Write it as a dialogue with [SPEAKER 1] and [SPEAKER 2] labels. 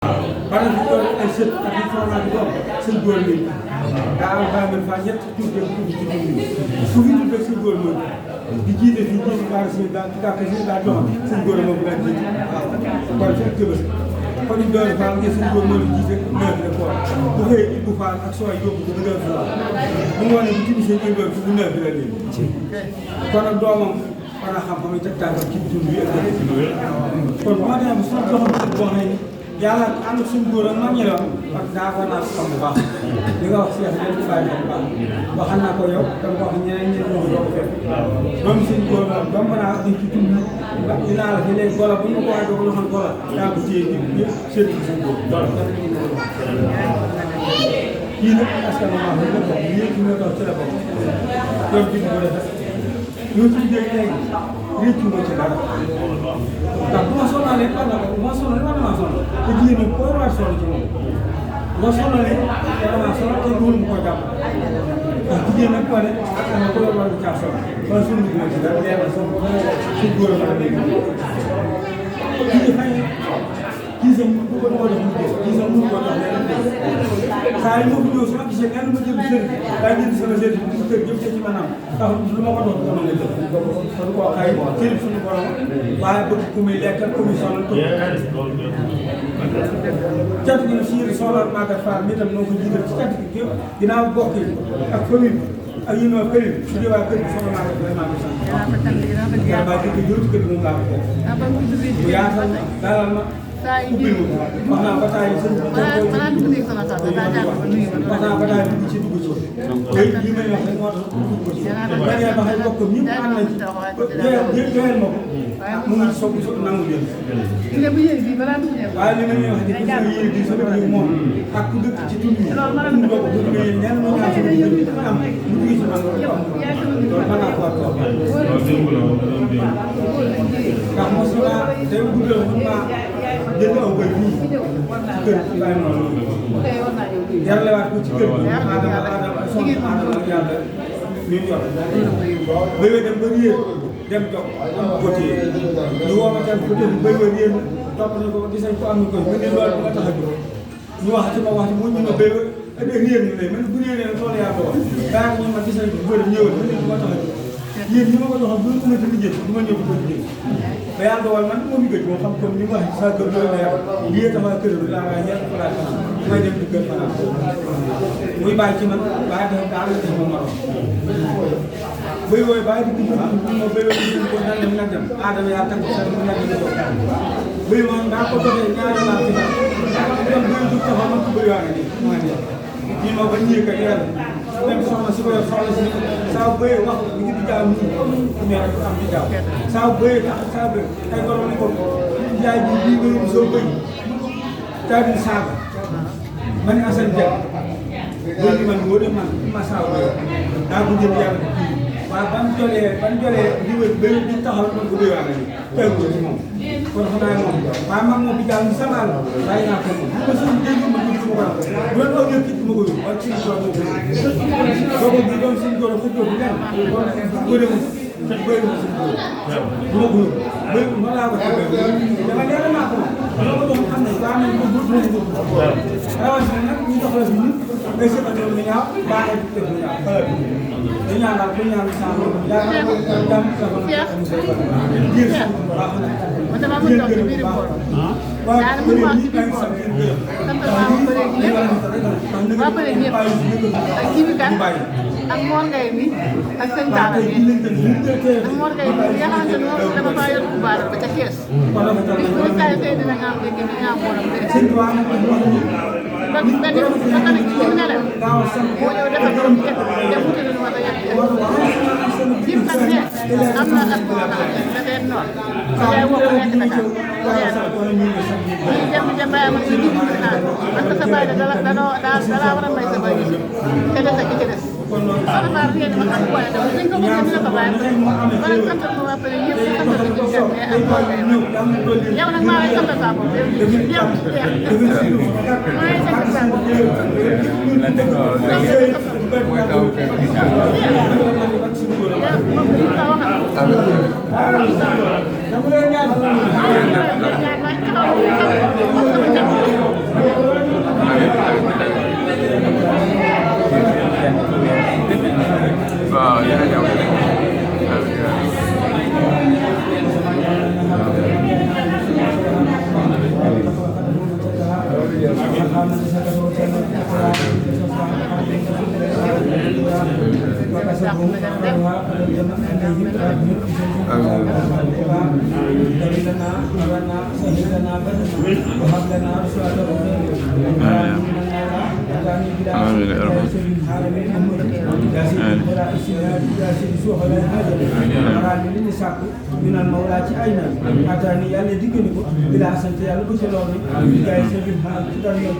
[SPEAKER 1] par exemple ay sët ak yu format bi doom seen góor lañ daa am bàmmeel fa ñett tuddee ku ci dund ku fi tuddee seen góor mooy di jiite fii jiite baal si daal ci gàttal si daal doxam seen góor moom daal jiite kon fekk jëbës kon ñu doon faal nga seen góor moo di jiite neuf la quoi bu xëyee Ibou Fall ak sooy yóbbu ko bu neuf la bu mu wane bu tibb seen góor fi bu neuf la léegi kon nag doomam war a xam fa muy teg tànkam ci dund bi ak kon bu ma demee su ma joxoon boo xam ne yàlla ànd suñu góor ak mag ñi la wax daa war naa ko xam bu baax li nga wax si yàlla dañ ko bàyyi bu baax waxal naa ko yow da nga wax ñeneen ñi ñoo ko fekk doomu suñu góor moom doomu mën naa di ci tudd dinaa la fi léegi golo bu ñu ko waxee doo ko joxoon golo daa ko téye bi yëpp seetlu suñu góor kii nag askan wi baax na lépp bokk lii ci nga dox ci la bokk doom ji ko defee ñoo ci liggéey léegi réccu ma ci dara ndax bu ma sonalee war na ko bu ma sonalee war na maa sonal te jigéen ñi koo war a sonal ci moom bu ma sonalee war na maa sonal te duwul mu koy jàpp ndax jigéen nag boo ne dama ko war a caa sonal wala suñu dugg ma ci dara leer na suñu góor a dégg kii xëy kii sax bu ko jox liggéey kii sax mënu ko jox leneen saa yi moo ko ñëw su ma gisee kenn ma jël sëriñ daa jël sama sëriñ bu kër yëpp ci maanaam tax lu ma ko doon dama nga jël kon koo xay sëriñ suñu borom waaye bëgg ku muy lekk ku muy sonal ko cat gi si soxla Maguette Fall mi tam noo ko jiital ci cat gi ginnaaw bokk yi ak commune ak yéen waa kër yi su dee waa kër gi soxla Maguette vraiment di sant yaa baa jëkk jël ci kër gi moom laa ko fekk bu yaatal dalal ma ubbil ma wax naa ba taay sëñ bi wax naa ba taay dugg ci léegi li may wax rek moo tax dugg ko ci dañuy wax ay bokkam ñëpp ànd nañ ci joyal ma ko mu ngi soog nangu jël waaye li may wax ni ko yéene bi sa dëkk moom ak ku dëkk ci tund yi tund bokk bu duggee ñenn mu ñaan sama jël am mu duggee ci man loolu mën naa ko wax ndax mos naa day guddal mën naa jënd aw koy fii ci kër bàyyi noonu jaralewaat ko ci kër gi aadama soxna aadama ak yàlla ñu yor bëy dem ba réer dem jox am ko téye ñu woo ma tam ko téye bëy ba réer topp nañ ko gis nañ ko am koy mu ne loolu bu nga tax a jóg ñu wax ci ma wax ci mu ñu ne bëy ba réer ñu lay man bu réeree tool yaa ko wax daa ko ñu ma gis nañ ko bëri ñëwal mu ne bu nga tax a jóg yéen ñi ma ko joxoon bu ñu ko mën a liggéey du ma ñëw ko liggéey ba yàlla dogal man moo liggéey moo xam comme ni ma wax sa kër loolu la yàlla lii sama kër bi laa waaye ñett place may dem di kër fanaan muy bàyyi ci man bàyyi def daal la def ma maroon bëy wooyu bàyyi di dugg moo bëy wooyu ko nan dem nag dem aadama yaa tàgg sa mu nag dem ko bëy moom daa ko doxee ñaari laa ci dem bëy du taxaw man ko bëy waa nga nii maa ngi ñii ma ba ñii ka yàlla même soxna si ko yor soxna si saa bëyee wax li ngi di jaaw nii mais rek am di jaaw saa bëyee tax saa bëy ay borom ni ko jaay bi bii bëy soo bëy taa di saaga ma ne Assane Diagne bëy bi man moo de man ma saa bëy daa ko jël yàlla kii waaye ban jolee li wër bëy bi taxaw man ko bëy waa nga nii tey ko ci moom kon xam naa moom waaye man moom bi jaaw ni sama la bàyyi naa ko moom ko suñu dégg ma ko bu doon aw yëpp ma ko yóbbu ak suñu tool boobu bi doon suñu góor ak suñu góor bu bëri ma suñu góor bu ma ko yóbbu bëri ma laa ko dama leer naa ko dama ko doon xam ne daa mel ni bu dul ko rawatina nag ñu dox la fi nit ngay seqal ñoom ñu ñaaw baa nga def ñu ñaaw di ñaan daal ku ñaan saa moom yaa ngi ko jàmm sa bopp diir baax na diir gërëm baax waaw bëri ñi ay sant yéen
[SPEAKER 2] waa bële ñëpp ak kii bi kan ak Mor Ngaye mi ak sëñ Talla mi ak Mor Ngaye mi nga xamante ne moom dafa faa yor bu baax ba ca kees. bu ñu saa tey dina nga am léegi dina nga am borom bëri. donc benn dafa nekk ci ne la boo ñëw defal borom kenn dem wuti lu ñu war a yàq jim nag ne am na ak boo xam ne dafay noor yaay woo ko nekk Dakar ñii dem ca bàyyi ma ci dugg ci naan parce que sa bàyyi dalaa war a may sa bàyyi te des ak ki ci des sama baar ngeen ma xam boole dafa dañ ko bëgg dina ko bàyyi wala sant ma waa pare ñëpp sant ma ci jàmm ak boole yow nag maa lay sant saa bopp yow maa lay sant saa bopp
[SPEAKER 3] mooy taw kër gi
[SPEAKER 2] moom
[SPEAKER 1] القرى اغفر لنا امرنا سهل لنا بدنا وهب لنا رشدا آمين يا رب العالمين يا سيدي القرى يا سيدي سوخ لا حاجه مرامي لي ساكو من المولى أين أتاني يالله ديكنيكو بلا سنت يالله بسلوني جاي سبيل حال كتاب يوم